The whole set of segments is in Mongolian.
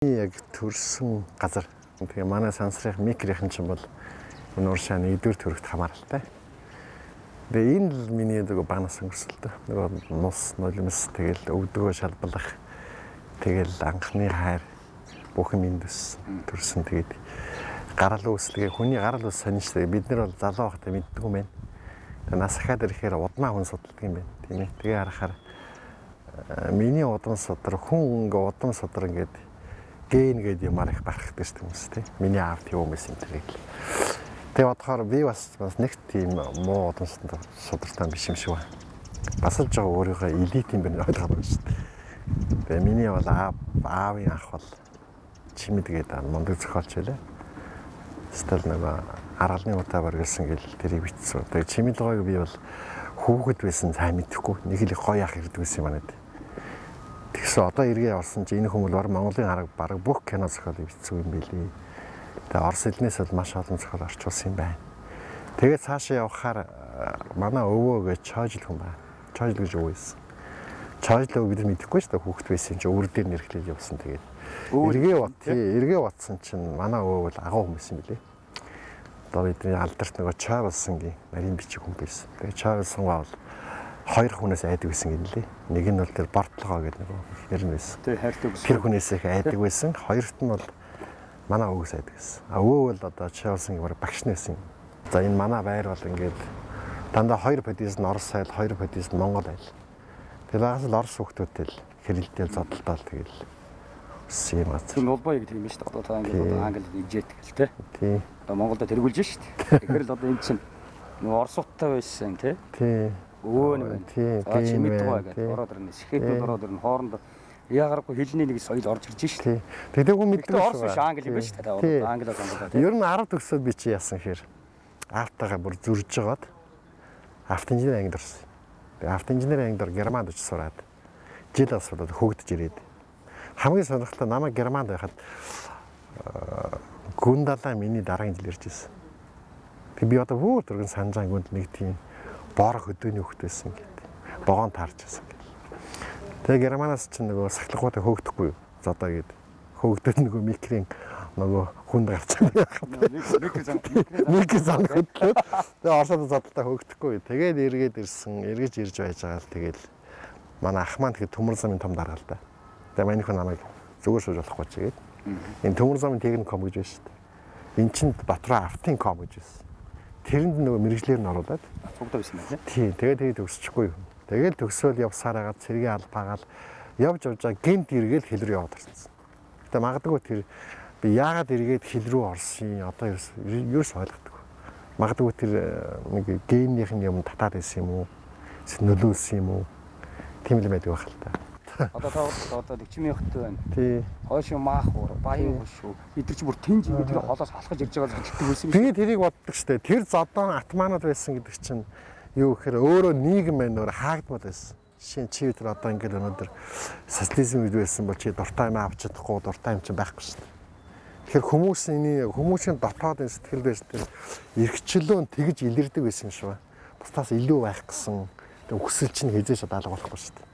Яг төрсөн газар. Тэгээ манай сансрын микрийнхэн чинь бол энэ уршаа нэгдүгээр төрөгт хамааралтай. Тэгээ энэ л миний нөгөө багнаас өнгөрсөн л дөө. Нөгөө нус, нулимс тэгэл өвдгөө шалбалах тэгэл анхны хайр бүх юм энд өссөн төрсөн. Тэгээд гарал үүслэгээ хүний гарал үүс сонин шүү дээ. Бид нар бол залуу байхдаа мэддэг юм байна. Тэгээ нас ахаад ирэхээр удмаа хүн судалдаг юм байна. Тийм ээ. Тэгээ харахаар миний удам судар хүн ингээ удам судар ингээд ген гэдэг юмар их барахдаг шүү дээ хүмүүс тий. Миний аав тийм юм байсан тэрийг л. Тэгээ бодохоор би бас нэг тийм муу удам судартай биш юм шиг байна. Бас л жоо өөрийгөө элит юм байна ойлгоод байна шүү дээ. Тэгээ миний бол аавын ах бол Чимэд гэдэг мундаг зохиолч байлаа. Стал нөгөө аргалны утаа баргалсан гэл тэрийг бичсэн. Тэгээ Чимэд гойг би бол хүүхэд байсан сайн мэдэхгүй. Нэг л гоё ах ирдэг байсан юм манайд. Тэгсэн одоо эргээ орсон чи энэ хүмүүс бол Монголын арга бараг бүх кино зохиолыг бичсэн юм билий. Тэгээ Орос хэлнээс бол маш олон зохиол орчуулсан юм байна. Тэгээ цаашаа явхаар манай өвөө гэж Чойжл хүн байна. Чойжл гэж өвөө байсан. Чойжл өвөө бид мэдэхгүй шүү дээ хүүхэд байсан чи өвөр дээр нэрхлээд явсан тэгээд. Эргээ бодсон чинь манай өвөө бол агуу хүн байсан билээ. Одоо бидний алдарт нөгөө Чой болсон гийн нарийн бичиг хүн байсан. Тэгээ Чой болсон бол хоёр хүнээс айдаг байсан гэнэ лээ. Нэг нь бол тэр Бортлогоо гэдэг нөгөө нэр нь байсан. Тэр хайртай байсан. Тэр хүнээс их айдаг байсан. Хоёрт нь бол манай өвгөөс айдаг байсан. А өвөө бол одоо Чой болсон гэмээр багш нь байсан. За энэ манай байр бол ингээд дандаа хоёр подиз нь Орос айл, хоёр подиз нь Монгол айл. Тэр багаас л Орос хүүхдүүдтэй л хэрэлдэл зодтолтол тэгэл өссөн юм аа. Тэр улбаа яг тийм шүү дээ. Одоо та ингээд одоо англи ижээд гэл те. Тий. Одоо Монголд тэргүүлж шүү дээ. Тэгэхээр л одоо энэ чинь нөгөө Оросуудтай байсан те. Тий. Өвөө нэг байна. Тий. За Чимэд гой гэдэг ороод ирнэ. Сэхэтүүд ороод ирнэ. Хооронд яагаргүй хэлний нэг соёл орж ирж шүү дээ. Тэгдэг хүн мэддэг шүү. Орос биш англи юм байна шүү дээ. Англиар сонголоо. Ер нь 10 төгсөөд би чи яасан хэр аавтайгаа бүр зөрж жагаад автоинженер ангид орсон. Тэгээ автоинженер ангид ор Германд очиж сураад жил бас болоод хөөгдөж ирээд. Хамгийн сонирхолтой намайг Германд байхад Гүндалаа миний дараагийн жил ирж ирсэн. Тэг би одоо бүр дөргөн санжаан гүнд нэг тийм бор хөдөөний хөхт байсан гэдэг. Вогоон таарч байсан гэдэг. Тэгээ Германаас чинь нөгөө сахилгуудаа хөөгдөхгүй юу? Зодоо гэдэг. Хөөгдөд нөгөө микрийн нөгөө хүнд гарч байгаа. Микр зам хөдлөөд. Тэгээ Оросод зодтолтой хөөгдөхгүй. Тэгээд эргээд ирсэн, эргэж ирж байж байгаа л тэгэл манай ах маань тэгэхээр төмөр замын том дарга л да. Тэгээ манай хүн намайг зүгээр сууж болохгүй ч гээд. Энэ төмөр замын техником гэж байна шүү дээ. Эн чинь Батраа автын ком гэж байсан. Тэрэнд нөгөө мэрэгжлэр нь оруулаад цугдаа байсан байна. Тий, тэгээд төгсчихгүй юм. Тэгээд төгсөөл явсаар хагаад цэргийн албаагаал явж байгаа гинт эргээл хил рүү яваад орсон. Тэгээ магадгүй тэр би яагаад эргээд хил рүү орсон одоо ерөөс ойлгохгүй. Магадгүй тэр нэг генийх нь юм татаад байсан юм уу? Нөлөөлсөн юм уу? Тийм л байдаг байх л та. Одоо та одоо 40 мянгат байна. Тий. Хойш маах уур, баян хөшөө. Эдгээр чи бүр тэнж ингэ тэр холоос алхаж ирж байгаа зодтолдог байсан юм. Би тэрийг боддог штэ. Тэр зодон атманууд байсан гэдэг чинь юу гэхээр өөрөө нийгэм байна өөр хаагдмал байсан. Жишээ нь чи тэр одоо ингэ өнөөдөр социализм үед байсан бол чи дуртай юм авч чадахгүй, дуртай юм чинь байхгүй штэ. Тэгэхээр хүмүүсийн дотоодын сэтгэл байсан тэр эрхчлөө нь тэгж илэрдэг байсан юм шиг байна. Бусдаас илүү байх гэсэн хүсэл чинь хизээш алга болохгүй штэ.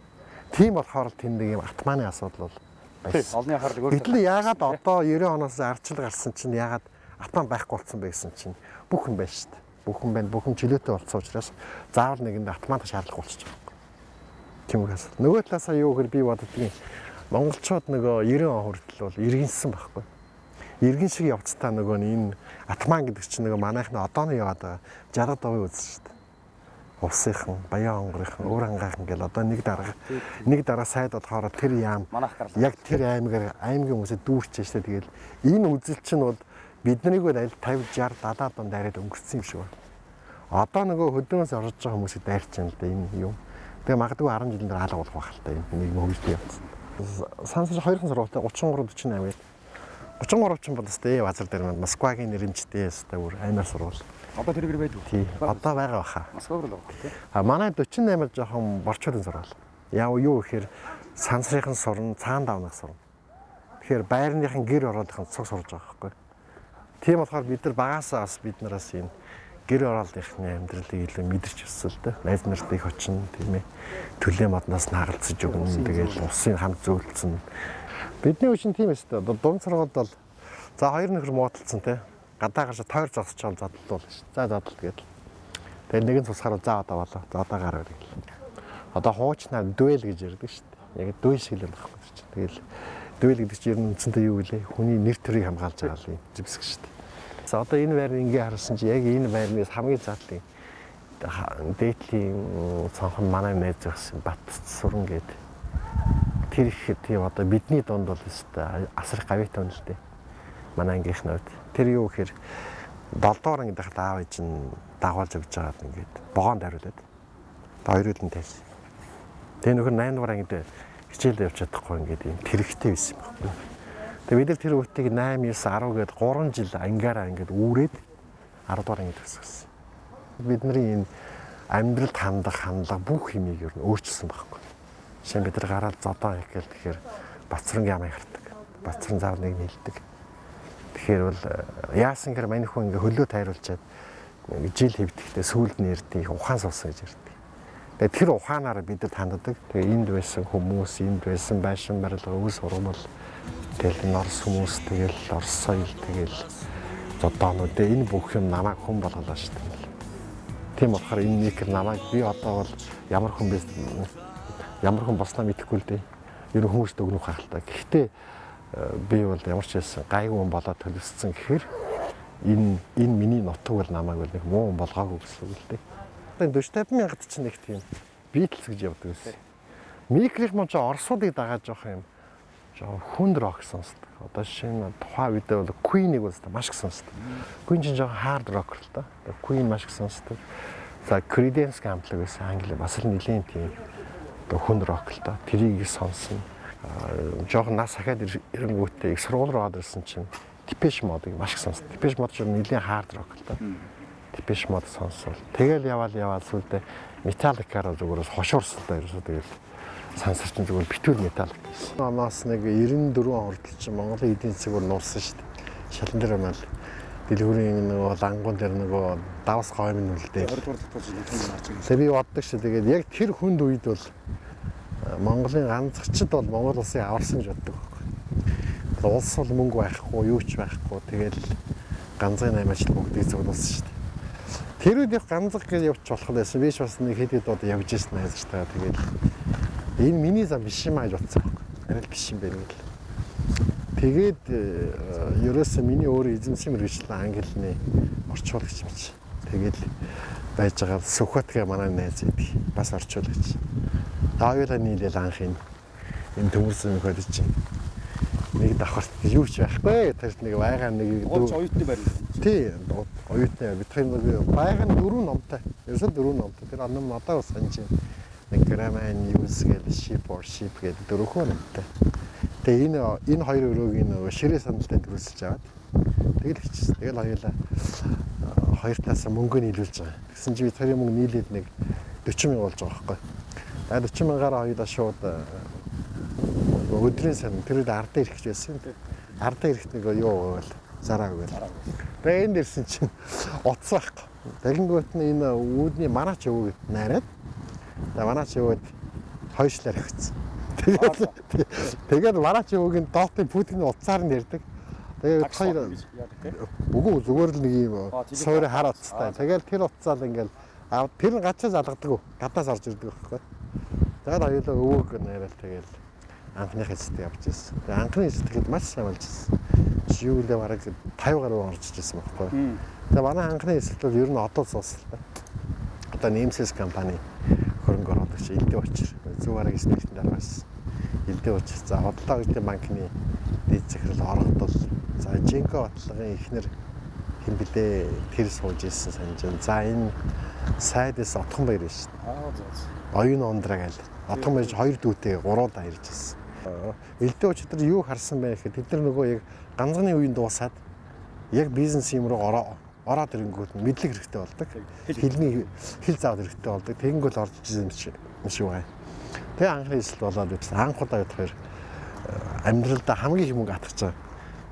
Тийм болохоор л тэнд нэг юм атманы асуудал бол байсан. Олонний анхаарлыг өөр. Гэтэл яагаад одоо 90 оноос ардчил гарсан чинь яагаад атман байхгүй болсон бэ гэсэн чинь бүх юм байна шүү дээ. Бүх юм байна, бүх юм чөлөөтэй болсон учраас заавал нэгэнд атмантай шаардлага болчихж байгаа юм. Тийм үг асуудал. Нөгөө талаасаа юу гэхээр би боддгийн монголчууд нөгөө 90 он хүртэл бол иргэнсэн байхгүй. Иргэн шиг явцдаа нөгөө энэ атман гэдэг чинь нөгөө манайхны одооны яваад байгаа 60 давыг үзсэн шүү дээ. Увсынхан, Баян онгорынхан, Уур ангаахан гэл одоо нэг дарга сайд болохоор тэр яам яг тэр аймгаар аймгийн хүмүүсээ дүүрчээ штэ. Тэгэл энэ үзэл чинь бол биднийг бол аль 50 60 70 онд дайраад өнгөрцөн юм шиг байна. Одоо нөгөө хөдөөнөөс орж байгаа хүмүүсийг дайрч юм л да энэ юм. Тэгээ магадгүй 10 жилийн дараа алга болох байх л та энэ нийгэм хөгжлийн явц. Сансар хоёрхан сургуультай 33 48 гээд 33 ч бол өстэй базар дээр Москвагийн нэрэмжтэй өстэй бүр аймаар сургууль. Одоо тэргээр байдаг. Тий. Одоо байгаа баха. Москва руу байгаа тий. А манай 48-д жоохон борчуулын сургууль. Яа юу гэхээр сансрынхан сурна, цаан давнах сурна. Тэгэхээр байрныхан гэр ороолынхан цуг сурж байгаа байхгүй. Тийм болохоор бид нар багасаа бас бид нараас энэ гэр ороолынхны амьдралыг илүү мэдэрч өссөн л дээ. Найз нарт их очин тийм ээ. Төлөө модноос нагалцаж өгнө. Тэгэл усын хамт зөөлцөн. Бидний үе чинь тийм өстэй. Дунд сургуульд бол за хоёр нөхөр муудалцсан те. Гадаа гарч тойр зогсчоол задлуулна ш. За задлал гэдэл. Тэгэл нэгэн цусгаар за одоо болоо. За одоо гараа гэл. Одоо хуучнаа дуэл гэж ярьдаг шүү дээ. Яг дуэл шиг л юм байхгүй чинь. Тэгэл дуэл гэдэг чинь ер нь үндсэндээ юу гэлээ? Хүний нэр төрийг хамгаалж байгаа юм зэвсэг шүү дээ. За одоо энэ байрны ингээ харсан чи яг энэ байрнаас хамгийн задлын дээдлийн цонхон манай найз зогсон Бат Суран гээд тэр их тийм одоо бидний дунд бол өстой асар гавьяатай хүн л дээ. Манай ангийнхны хувьд тэр юу гэхээр 7 дугаар ангид байхад аав ээж нь дагуулж явж байгаад ингээд вогоон дариулаад хоёр үлэн тавьсан. Тэгээ нөхөр 8 дугаар ангид хичээлд явж чадахгүй ингээд юм тэрэгтэй байсан юм байхгүй. Тэгээ бид нар тэр хүүхдийг 8, 9, 10 гээд 3 жил ангиараа ингээд үүрээд 10 дугаар ангид төгсгсөн. Бидний энэ амьдралд хандах хандлага бүх юмыг ер нь өөрчилсөн байхгүй. Жишээ нь бид нар гараад зодоо их гэл тэгэхээр Бацрангийн амыг хардаг. Бацран заавал нэг нийлдэг. Тэгэхээр бол яасан гэхээр мань хүн ингээ хөлөө тайруулчаад жил хэвдэхдээ сүүлд нь ирдэг ухаан суусан гэж ярьдаг. Тэгээ тэр ухаанаараа бид нар ханддаг. Тэгээ энд байсан хүмүүс, энд байсан байшин барилга, үс ургамал, тэгэл энэ Орос хүмүүс, тэгэл Орос соёл, тэгэл зодоонууд. Тэгээ энэ бүх юм намайг хүн болголоо шүү дээ. Тийм болохоор энэ нэг намайг би одоо бол ямар хүн бэ, ямар хүн болсноо мэдэхгүй л дээ. Ер нь хүмүүст өгнөх хахалтай. Гэхдээ би бол ямар ч байсан гайгүй хүн болоод төлөвссөн гэхээр энэ миний нутаг бол намайг бол нэг муу хүн болгоогүй гэсэн үг л дээ. 40 50 мянгад чинь нэг тийм Beatles гэж явдаг байсан. Микрих мөн ч Оросуудыг дагаад жоох юм. Жоох хүнд рок сонсдог. Одоо шинэ тухайн үедээ бол Queen-ийг бол маш их сонсдог. Queen чинь жоох hard rock л да. Queen маш их сонсдог. За Creedence хамтлаг байсан Англи бас л нэлийн тийм одоо хүнд рок л да. Тэрийг сонсно. Жоох нас ахаад ирэнгүүтээ их сургууль руу ороод ирсэн чинь Depeche Mode-ыг маш их сонсдог. Depeche Mode чинь нэлийн hard rock л да. Depeche Mode сонсвол. Тэгэл яваал сүлдээ Metallica-аар зүгээрээс хошуурсан л да ерөөсөө тэгэл сансар чинь зүгээр битүүр Metallica гэсэн. Оноос нэг 94 он хүртэл чинь Монголын эдийн засаг бүр нуурсан шүү дээ. Шалан дээр мал дэлгүүрийн нөгөө лангуун дээр нөгөө давс гойм нь үлдээ. 20 дугаар татвар чинь гарч ирсэн. Тэгээ би боддог шүү. Тэгээд яг тэр хүнд үед бол Монголын ганцчид бол Монгол улсын аварсан гэж боддог байхгүй. Улс бол мөнгө байхгүй, юу ч байхгүй. Тэгэл ганцын 8 ажил бүгдийг зөвлөсөн шүү дээ. Тэр үед яг ганцаг гэж явчих болох байсан. Би ч бас нэг хэд хэд удаа явж ирсэн найзтайгаа. Тэгээд энэ миний зам биш юм аа гэж бодсон байхгүй. Арай л биш юм байна гэл. Тэгээд ерөөсөө миний өөрөө эзэмшин мэргэжил англи орчуулагч юм чи. Тэгээд байж байгаа Сүхбат гэ манай найз идэг. Бас орчуулагч. Аюулаа нийлээл анх энэ төмөрсөн нөхөд чинь нэг давхарт юу ч байхгүй. Тэр нэг байгаа нэг оюутны байр. Тий, оюутны бид хоёр нэг байга нь 4 номтой. Ерөөсөө 4 номтой. Тэр ном одоо бас санаж байна. Нэг Grammar News гэдэг Ship or Ship гэдэг дөрвөн номтой. Тэгээ энэ хоёр өрөөг нөгөө ширээ сандалтай төрүүлж аваад тэгэл хийчихсэн. Тэгэл хоёулаа хоёр талаасаа мөнгө нийлүүлж байгаа. Тэгсэн чинь бид хоёрын мөнгө нийлээд нэг 40 мянга болж байгаа байхгүй. Тэгээ 40 мянгаар хоёулаа шууд өдрийн сан тэр үед ардаа ирэх гэж байсан. Ардаа ирэхт нэг юу өгөөл зараа өгөөл. Тэгээ энд ирсэн чинь утас байхгүй. Тэгэнгүүт нь энэ үүдний манаач өвөг найраад тэгээ манаач өвөд хоёр шлаар өгсөн. Тэгээд манаач өвөгийн доотын пүтгийн утсаар нь ярьдаг. Тэгээд хоёр үгүй зүгээр л нэг юм суур хар утастай. Тэгээд тэр утсаал ингээл тэр нь гачаас алгадаг. Гадаас орж ирдэг байхгүй. Тэгээд хоёулаа өвөг найраал тэгэл анхны хэсэгт явж ирсэн. Тэгээ анхны хэсэгт маш сайн болж ирсэн. Юу гэлээ бараг 50 гаруй орж ирсэн байхгүй. Тэгээ манай анхны хэсэгт бол ер нь одоо суусал та. Одоо Nemsys компани хөрөнгө оруулагч Элдээ учир зөв бараг спиртэн дараагаас Элдээ учир. За худалдаа хөгжлийн банкны дэд захирал оргодол. За Жинко батлагын эхнэр хэн блэ тэр сууж ирсэн санаж байна. За энэ сайдээс Отхон баяр шүү дээ. Аа за. Оюун ундраа гэл. Отхон баяр хоёр дүүтэй гуруудаа ирж ирсэн. Элдээ учир тэр юу харсан бэ гэхэд тэд нар нөгөө яг ганцны үеийн дуусаад яг бизнес юм руу ороод ирэнгүүт мэдлэг хэрэгтэй болдог. Хэлний хэл заавал хэрэгтэй болдог. Тэгэнгүүт орж ирсэн юм шиг байна. Тэгээ анхны эсэл болоод ирсэн. Анх удаа бид хоёр амьдралдаа хамгийн их мөнгө атгаж байгаа.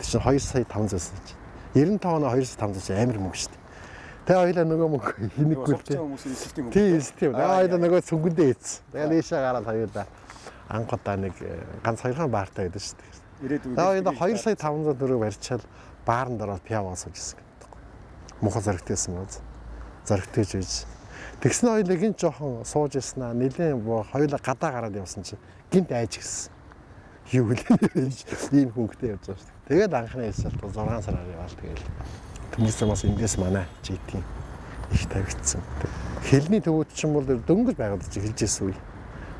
Тэр чинь 2 сая 500 байсан чинь. 95 оноо 2 сая 500 чинь амар мөнгө шүү дээ. Тэгээ хоёлаа нөгөө мөнгө хинэггүй л дээ. Тий, эсэлт юм. Тэгээ хоёлаа нөгөө цүнгэндээ ийцсэн. Тэгээ нийшээ гараад хоёулаа анх удаа нэг ганц хоёрхан баартай байдаг шүү дээ. Ирээдүйн. За энэ 2 сая 500 төгрөг барьчаал бааранд ороод пиво сууж ирсэн гэдэг. Муухай зоригтойсэн юм уу? Зоригтойж байж. Тэгсэн хоёулаа гинт жоохон сууж ирсэн аа. Нилээн хоёулаа гадаа гараад явсан чинь гинт айж гисэн. Юу гэлээ ийм хөнгөтэй явж байгаа шүү дээ. Тэгээд анхны хэлсэлт 6 сараар яваал тэгэл. Тэндээс бас эндээс манай JT их тавигдсан. Хэлний төвүүд чинь бол дөнгөж байгуулж эхэлж ирсэн үе.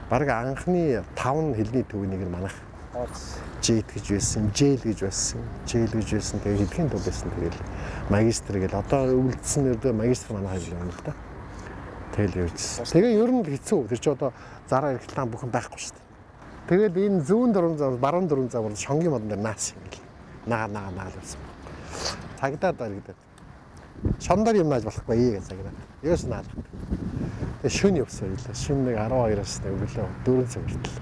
Бараг анхны 5 хэлний төвнийг нь манайх JT гэж байсан, JL гэж байсан, JL гэж байсан. Тэгээд хэлхийн төв байсан. Тэгэл магистр гэл одоо үлдсэн нэрдээ магистр манайх юм л да. Тэгэл явжсэн. Тэгээ ер нь л хэцүү. Тэр чи одоо зараа реклам бүхэн байхгүй шүү дээ. Тэгэл энэ зүүн дөрвөн зам, баруун дөрвөн зам бол шонгийн модон дээр наас юм гэл. Наа наа наа л байсан. Цагдаа дэрэгдээд. Шондор юм нааж болохгүй гэж цагдаа. Ерөөс наалах. Тэгээ шүн явсан байлаа. Шүн нэг 12-аас нэг өглөө 4 цаг хүртэл.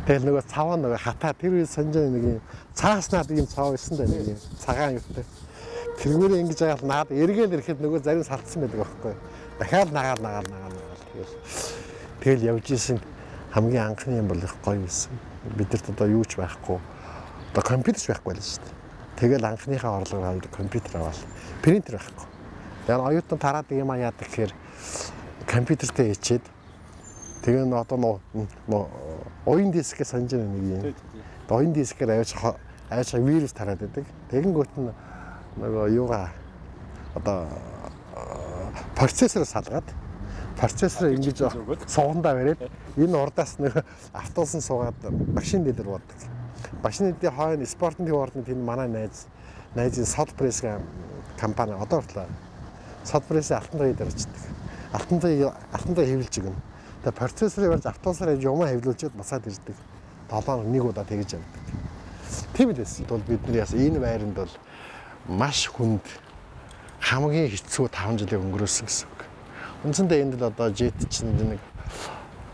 Тэгэл нөгөө цаваа нөгөө хатаа тэр үе санжаа нэг юм цааснаад юм цав байсан да нэг юм цагаан юутай. Тэргүүрээ ингэж яагаад наад эргээл ирэхэд нөгөө зарим салтсан байдаг байхгүй. Дахиад нагаал нагаал нагаал нагаал тэгэл явж исэн хамгийн анхны юм бол их гоё байсан. Бидэрт одоо юу ч байхгүй. Одоо компьютер ч байхгүй л шүү дээ. Тэгэл анхныхаа орлогоор компьютер аваад принтер байхгүй. Тэгээ оюутан тараад юм аа яадаг гэхээр компьютертэй хийчихэд тэгээ н одоо нөө оюун дискээ санаж байна нэг юм. Оюун дискээр аваач вирус тараад байдаг. Тэгэнгүүт нь нөгөө юугаа одоо процессороо салгаад процессороо ингэж суугандаа бариад энэ урдаас нэг автобусан суугаад багшийн дэлгэр боддог. Багшийн дэлгэрийн хойно спортын төв ордонд энэ манай найзын Содпресс компани одоо хүртэл Содпрессийн алтан дагыг дарчдаг. Алтан даг хэвлэж өгнө. Тэгээ процессорыг барьж автобусаар юмаа хэвлүүлчихэд буцаад ирдэг. 7 нэг удаа тэгж явдаг. Тийм л байсан. Бол бид нар яасан энэ байранд бол маш хүнд хамгийн хэцүү 5 жилийг өнгөрөөсөн гэсэн үг. Үндсэндээ энд л одоо JT чинь нэг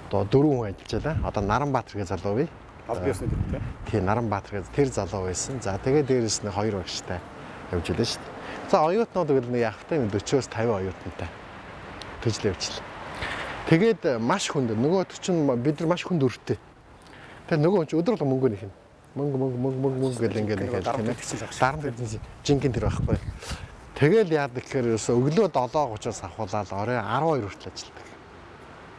одоо 4 хүн ажиллаж байлаа. Одоо Наранбаатар гэж залуу бий. Аль биесны тэр тийм. Тийм, Наранбаатар гэж тэр залуу байсан. За тэгээ дээрэс нь 2 багштай явж байлаа шүү дээ. За оюутнууд гэвэл нэг явах та 40-оос 50 оюутантай төжлөө явчихлаа. Тэгээд маш хүнд нөгөө чинь бид нар маш хүнд өртөө. Тэгээд нөгөө хүн чинь өдөр болгон мөнгө нэх юм. Мөнгө мөнгө мөнгө мөнгө мөнгө гэл ингээд нэг тийм ээ. Дарамт гэдэг жинхэнэ тэр байхгүй. Тэгэл яадаг гэхээр ерөөсөө өглөө 7:30-аас авахуулаад орой 12 хүртэл ажилладаг.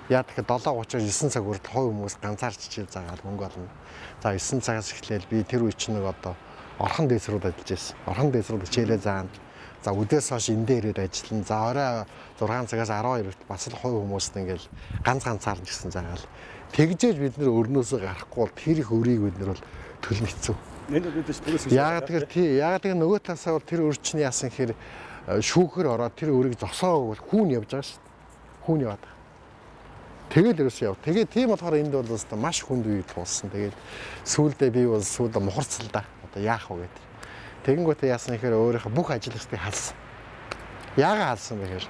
Яадаг гэхээр 7:30-аас 9 цаг хүртэл хувь хүмүүс ганцаарч хичээл заагаад мөнгө олно. За 9 цагаас эхлээл би тэр үе чинь нэг одоо орхон дээсрүүд ажиллаж байсан. Орхон дээсрүүд хичээлээ заана. За өдөөс хойш эндээ ирээд ажиллана. За орой 6 цагаас 12 хүртэл бас л хувь хүмүүст ингээл ганц ганцаар нь гэсэн заагаал. Тэгжээж бид нэр өрнөөсөө гарахгүй бол тэр их өрийг бид нар бол төлнө хэцүү. Яагаад тэгэхээр тий, яагаад тэгэхээр нөгөө талаасаа бол тэр өр чинь яасан гэхээр шүүхэр ороод тэр өрийг зогсоог бол хүүн явж байгаа шүү дээ. Хүүн яваад байгаа. Тэгэл ерөөсөө яв. Тэгээ тийм болохоор энд бол өстө маш хүнд үе туулсан. Тэгээд сүүлдээ би бол сүүлдээ мухарцал да. Одоо яах вэ гэдэг. Тэгэнгүүтээ яасан гэхээр өөрийнхөө бүх ажилчдыг халсан. Яагаад халсан бэ гэхээр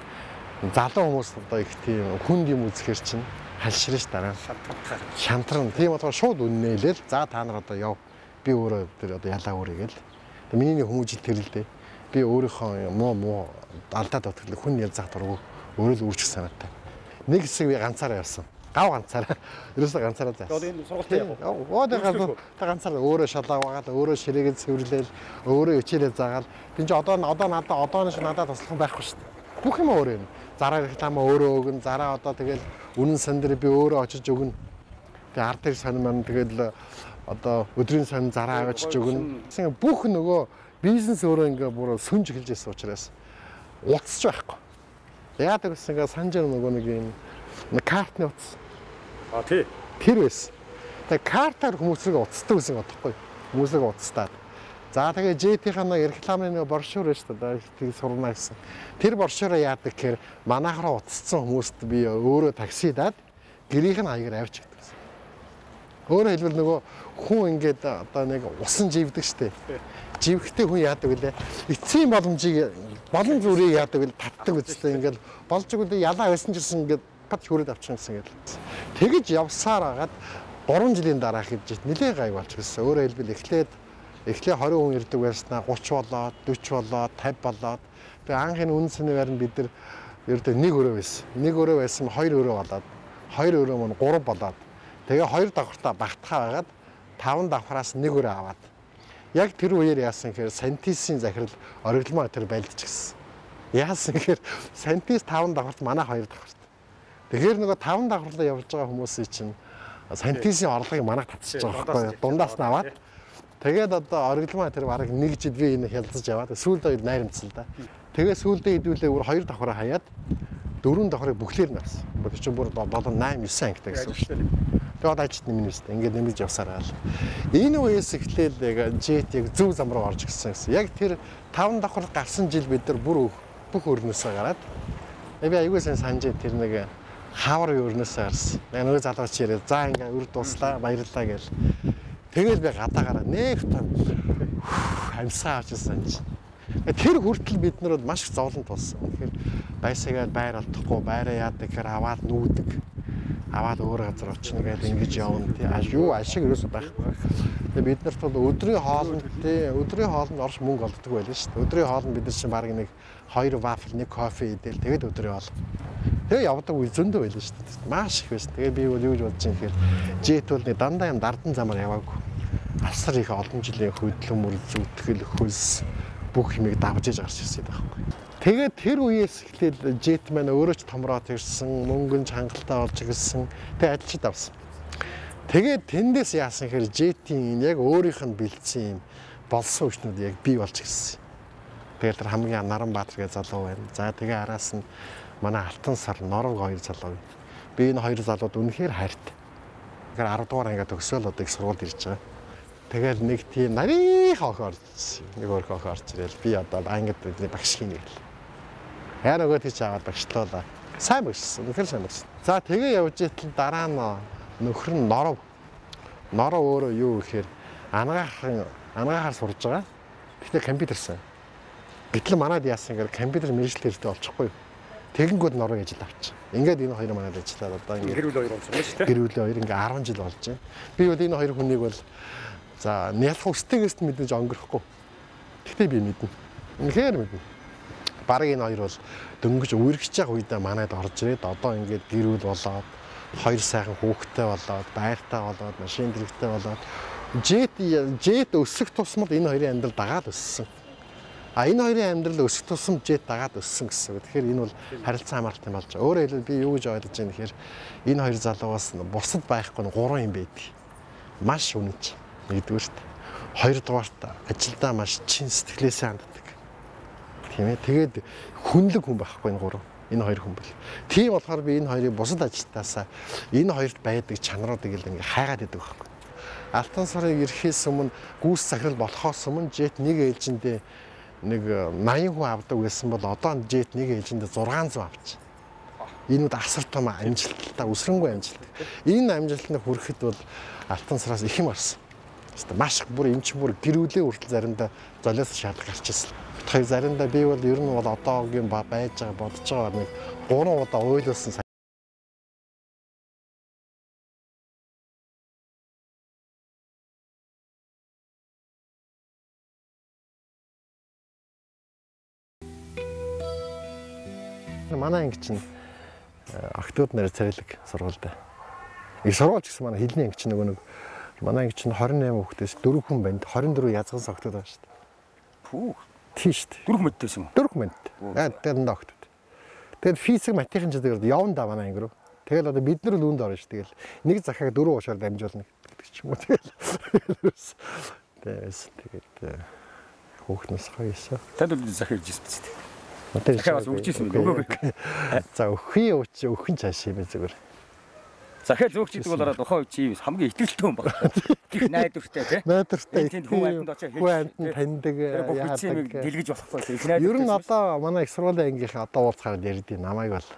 залуу хүмүүс одоо их тийм хүнд юм үзэхэр чинь халширна ш дараа. Шантран. Тийм болохоор шууд үннээлэл. За та нар одоо яв. Би өөрөө тэр одоо ялаа өөрийгөө л. Миний нэг хүмүүжил тэр л дээ. Би өөрийнхөө муу алдаа дутгал хүн ялзах дургу өөрөө л үүрчих санаатай. Нэг хэсэг би ганцаараа явсан. Гав ганцаараа. Ерөөсөө ганцаараа заасан. Одоо энэ сургуультай яв. Өө та ганцаараа өөрөө шалаа угаал, өөрөө ширээгээ цэвэрлээл, өөрөө хичээлээ заагаал. Тин чи одоо надад одоо шиг надад туслах юм байхгүй шүү дээ. Бүх юм өөрөө юм. Зараа рекламаа өөрөө өгнө. Зараа одоо тэгэл үнэн сан дээр би өөрөө очиж өгнө. Тэгээ ард тэр сонь маань тэгэл одоо өдрийн сонь зараа авчиж өгнө. Бүх нөгөө бизнес өөрөө ингээ бүр сүнж эхэлж байсан учраас утасч байхгүй. Яадаг гэсэн ингээ санжаар нөгөө нэг юм картны утас. А тий. Тэр байсан. Тэгээ картаар хүмүүсийг утасдаг гэсэн бодохгүй. Хүмүүсийг утастаад. За тэгээ JT-ийн нэг рекламын нэг брошюр байна шүү дээ. Тэг сурна гэсэн. Тэр брошюраа яадаг гэхээр манайх руу утассан хүмүүст би өөрөө таксидаад гэрийнх нь хаягаар авч өгдөг гэсэн. Өөрөөр хэлбэл нөгөө хүн ингээд одоо нэг усан живдэг штэ. Живхтэй хүн яадаг вүлээ. Эцсийн боломжийг болон зүрийг яадаг вүл татдаг үстэй ингээд болж игэл ялаа байсан ч гэсэн ингээд пат хүрээд авчих юмсан гэл. Тэгэж явсаар агаад 3 жилийн дараа хэвж нэлээд гай болж гисэн. Өөрөөр хэлбэл эхлээд 20 хүн ирдэг байснаа 30 болоод 40 болоод 50 болоод тэгээ анх энэ үнэн сэний байранд бид нар ердөө нэг өрөө байсан. Нэг өрөө байсан 2 өрөө болоод 2 өрөө мөн 3 болоод тэгээ 2 давхартаа багтахаа байгаад 5 давхраас нэг өрөө аваад яг тэр үеэр яасан гэхээр Сантисийн захирал оргилмоо тэр байлдчихсан. Яасан гэхээр Сантис 5 давхарт манай 2 давхарт. Тэгэхээр нөгөө 5 давхарлаа явж байгаа хүмүүсийн чинь Сантисийн орлогыг манайх татчихж байгаа байхгүй юу? Дундаас нь аваад тэгээд одоо оргилмоо тэр бараг нэг жил би энэ хялзаж яваад сүүлдээ хоёр найрамдсан л да. Тэгээ сүүлдээ хэдүүлээ өөр 2 давхраа хаяад 4 давхрыг бүхлээр нь авсан. Тэр чинь бүр 7 8 9 ангитай гэсэн үг шүү дээ. Тэгээд одоо ажилт нэмнэ үстэй. Ингээд нэмж явсараа л. Энэ үеэс эхлээл яг Jet яг зөв зам руу орж ирсэн гэсэн. Яг тэр 5 давхар гарсан жил бид нар бүр бүх өрнөөсөө гараад би аягүй сайн санаж тэр нэг хавар өрнөөсөө гарсан. Яг нөгөө залууч ирээд за ингээ өр дууслаа баярлалаа гэл. Тэгэл би гадаа гараа нэг том амьсгаа авч ирсэн чинь. Тэр хүртэл бид нар бол маш их зовлон тулсан. Тэгэхээр байсагаад байр олдохгүй, байраа яадаг гэхээр аваад нүүдэг. Аваад өөр газар очно гэдээ ингэж явна тий. Юу ашиг ерөөсөө байхгүй. Тэгээ бид нарт бол өдрийн хоолнд тий, өдрийн хоолнд орш мөнгө олддог байлаа шүү дээ. Өдрийн хоолнд бид нар чинь баг нэг 2 вафл, 1 кофе идэл тэгээд өдрийн хоол. Тэгээ явдаг үе зөндөө байлаа шүү дээ. Маш их байсан. Тэгээ би бол юу гэж бодож байгаа юм гэхээр Jet бол нэг дандаа юм дардан замаар яваагүй. Асар их олон жилийн хөдөлмөр, зүтгэл, хөлс бүх юмыг давж иж гарч ирсэн байхгүй. Тэгээд тэр үеэс эхлээл Jet маань өөрөө ч томроод ирсэн, мөнгөн ч хангалттай болж ирсэн. Тэгээд ажилчид авсан. Тэгээд тэндээс яасан гэхээр Jet-ийн яг өөрийнх нь бэлдсэн юм болсон хүчнүүд яг бий болж ирсэн. Тэгээд тэр хамгийн Наранбаатар гэж залуу байна. За тэгээ араас нь манай Алтан сар Норвг хоёр залуу байна. Би энэ хоёр залууд үнэхээр хайртай. Тэгэхээр 10 дугаар ангиа төгсөөл одоо их сургуульд ирж байгаа. Тэгэл нэг тийм нарийнх охин орж ирсэн. Нэг өөрхөн охин орж ирэл би одоо ангид бидний багш хийнэ гэл. Яа нөгөө тийч аваад багшлуулаа. Сайн багшсан. Үнэхээр сайн багшсан. За тэгээ явж итэл дараа нь нөхөр нь Норов. Норов өөрөө юу гэхээр анагаахаар сурж байгаа. Гэхдээ компьютер сайн. Гэтэл манад яасан гэхээр компьютер мэргэжил хэрэгтэй болчихгүй юу. Тэгэнгүүт Норвег ажил авчих. Ингээд энэ хоёр манад ажиллаад одоо ингээд гэр бүл хоёр болсон шүү дээ. Гэр бүлийн хоёр ингээд 10 жил болж байна. Би бол энэ хоёр хүнийг бол за ялах өстөгөөс нь мэдээж онгорохгүй. Гэхдээ би мэднэ. Үнэхээр мэднэ. Бараг энэ хоёр бол дөнгөж үерхэж байгаа үедээ манад орж ирээд одоо ингээд гэр бүл болоод хоёр сайхан хүүхэдтэй болоод байртай болоод машин тэрэгтэй болоод Jet өсөх тусмал энэ хоёрын амьдрал дагаад өссөн. А энэ хоёрын амьдрал өсөх тусам Jet дагаад өссөн гэсэн үг. Тэгэхээр энэ бол харилцан хамааралтай болж байгаа. Өөрөөр хэлбэл би юу гэж ойлгож байна гэхээр энэ хоёр залуугаас бусад байхгүй нь гурван юм байдаг. Маш үнэнч. Нэгдүгээрт, хоёрдугаарт ажилдаа маш чин сэтгэлээсээ ханддаг. Тийм ээ. Тэгээд хүнлэг хүн байхгүй энэ гурав. Энэ хоёр хүн бол. Тийм болохоор би энэ хоёрыг бусад ажилтнаасаа энэ хоёрт байдаг чанаруудыг л ингээ хайгаад идэг байхгүй. Алтан сарыг ирэхээс өмнө гүйс захирал болохоос өмнө Jet нэг ээлжиндээ нэг 80 хүн авдаг байсан бол одоо Jet нэг ээлжиндээ 600 авч. Энэ үд асар том амжилттай, өсрөнгүй амжилт. Энэ амжилтанд хүрэхэд бол Алтан сараас их юм арсан. Маш бүр энэ ч бүр гэр бүлээ хүртэл заримдаа золиос шаардлага гарч ирсэн. Бит хоёр заримдаа би бол ер нь бол одоогийн байж байгаа бодож байгаа нэг 3 удаа уйлуулсан. Манай анги чинь октод нэр царилэг сургуультай. Их сургууль ч гэсэн манай хэлний анги чинь нөгөө нэг манай анги чинь 28 хүүхдээс 4 хүн банд 24 язган октод байгаа шүү дээ. Пүү. Тийм шүү дээ. 4 мэдтэйсэн юм. 4 мэд. Аа тэгээд дандаа октод. Тэгээд физик математикийн ч гэдэг явна да манай анги руу. Тэгэл одоо бид нар л үүнд орно шүү. Тэгэл нэг захааг 4 уушаар дамжуулна гэдэг ч юм уу. Тэгэл тэгээд хүүхнээс гоё юмсан. Танд бол захаа ирж ирсэн биз дээ. Захаа бас өгч ирсэн юм. За өхөн ууч өхөн цааш юм зүгээр. Захиал зөөгч гэдэг бол тухайн үед чи хамгийн итгэлтэй хүн байна. Их найдвартай тий. Найдвартай. Тэнд хүн амьтанд очиж хүн амьтанд таньдаг яадаг. Дэлгэж болохгүй их найдвартай. Ер нь одоо манай их сургуулийн ангийнхан одоо уулзахаар ярьдیں۔ Намайг бол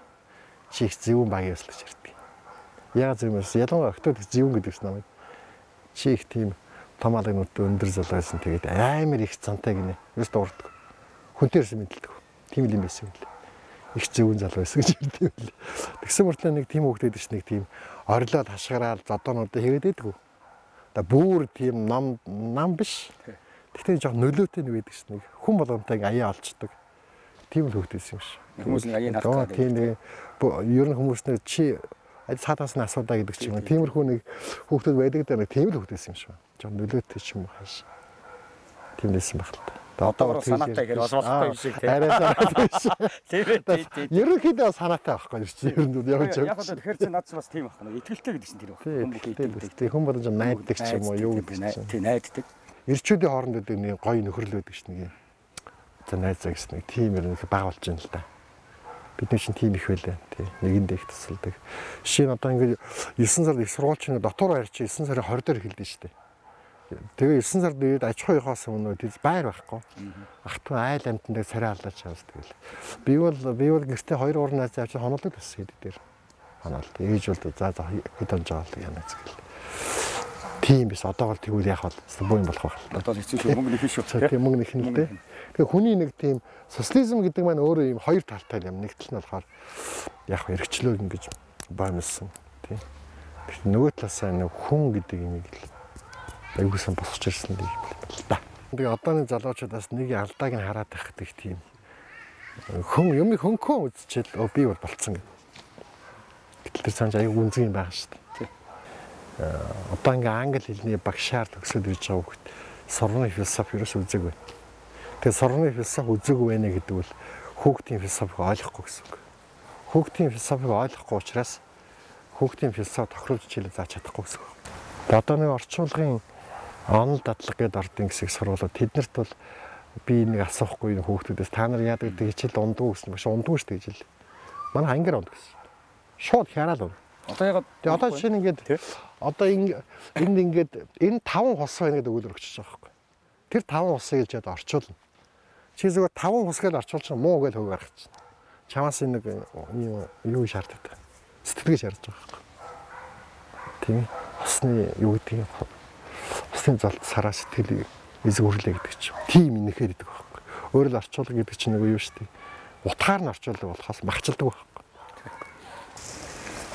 чи их зөвүүн багийн ёслож ярьдаг. Яг зөв юм байна. Ялангуяа октод их зөвүүн гэдэг чинь намайг. Чи их тийм том алга нүдтэй өндөр залуу байсан. Тэгээд амар их цантай гинэ. Юус дуурдаг. Хүнтэй ерсэн мэдлдэг. Тийм л юм байсан юм лээ. Их зөвүүн залуу байсан гэж ярьдаг юм лээ. Тэгсэн мөртлөө нэг тийм хүүхд гэдэг чинь нэг тийм орилоод хашгираал зодоонуудаа хийгээд байдгүй. Одоо бүр тийм нам биш. Тэгтээ жоох нөлөөтэй нэг байдаг шин нэг хүн болгонтой аяа олчдөг. Тийм л хүүхд байсан юм шиг. Хүмүүс нэг аяыг харах гэдэг. Тийм нэг ер нь хүмүүс нэг чи цаатаас нь асуудаа гэдэг ч юм. Тиймэрхүү нэг хүүхдүүд байдаг даа нэг тийм л хүүхд байсан юм шиг. Жоо нөлөөтэй ч юм уу хааш. Тийм лсэн баг л та. Одоо санаатай гэж бас болохгүй юм шиг тийм. Арай санаатай биш. Тийм ээ. Ерөнхийдөө санаатай байхгүй юу чи ер нь явж явж. Яг одоо тэгэхээр чи над бас тийм байхгүй. Итгэлтэй гэдэг чинь тэр байхгүй. Хүн бүхэн итгэлтэй. Хүн болгон найддаг ч юм уу юу гэдэг чинь. Тийм найддаг. Ирчүүдийн хооронд байдаг нэг гоё нөхөрлөл байдаг ш нэг юм. За найз заа гэсэн нэг тийм ер нь баг болж байна л да. Бид нар чинь тийм их байлаа тий. Нэгэндээ их тусалдаг. Жишээ нь одоо ингээд 9 сард их сургууль чинь дотор байр чи 9 сарын 20 дээр эхэлдэг шүү дээ. Тэгээ 9 сард ирээд аж ахуйнхоос өмнө тийз байр байхгүй. Ах トゥ айл амтан дээр царай аллаач чамс тэгэл. Би бол гэртээ 2 3 найз авч хонолдог гэсэн хэд дээр. Хоноол. Ээж бол за за хэд онж байгаа л яана згэл. Тийм биш. Одоо бол тэгвэл яах вэ? Буу юм болох байх л. Одоо хэцүү шүү. Мөнгө нэх шүү. Тийм мөнгө нэх нь л дээ. Тэгээ хүний нэг тийм социализм гэдэг маань өөрөө ийм хоёр талтай юм. Нэг тал нь болохоор яг эрхчлөөг ингэж боомлсон тийм. Тэгэхээр нөгөө талаасаа нэг хүн гэдэг юм л айгуусан босгож ирсэн юм л да. Тэгээ одооны залуучуудаас нэг алдааг нь хараад байх гэдэг тийм хүн юмыг хөнкөө үзчихэл өө би бол болцсон гэх. Гэтэл тэр цааш айгүй үнзэг юм байгаа шүү дээ. Одоо ингээ англи хэлний багшаар төгсөөд ирж байгаа хүүхэд сургуулийн философи ерөөс үзээгүй. Тэгээ сургуулийн философи үзээгүй байна гэдэг бол хүүхдийн философиг ойлгохгүй гэсэн үг. Хүүхдийн философиг ойлгохгүй учраас хүүхдийн философи тохируулж хичээлээ зааж чадахгүй гэсэн үг. Тэгээ одоо нэг орчуулгын онол дадлага гэдээ ордын хэсэг сургуулиуд тэднэрт бол би нэг асуухгүй энэ хүүхдүүдээс та нар яадаг гэдэг хичээл ундгүй гэсэн багш ундгүй шүү дээ гэж хэл. Манай ангиар унд гэсэн. Шууд хяраал унд. Одоо ягаад тэгээ одоо жишээ нь ингээд одоо энд ингээд энэ 5 хус байна гэдэг өгүүлбэр өгчөж байгаа байхгүй. Тэр 5 хусыг л жаад орчуулна. Чи зүгээр 5 хус гэж орчуулчих муу гэж хөг гаргах чинь. Чамаас энэ нэг юу шаарддаг. Сэтгэлгээ шаардж байгаа байхгүй. Тийм ээ. Хусны юу гэдэг юм хусны золт сараа сэтгэл эзгүрлээ гэдэг чинь. Тийм инэхээр идэг байхгүй. Өөрөөр орчуулга гэдэг чинь нэг юу шүү дээ. Утгаар нь орчуулдаг болохоос махчилдаг байхгүй.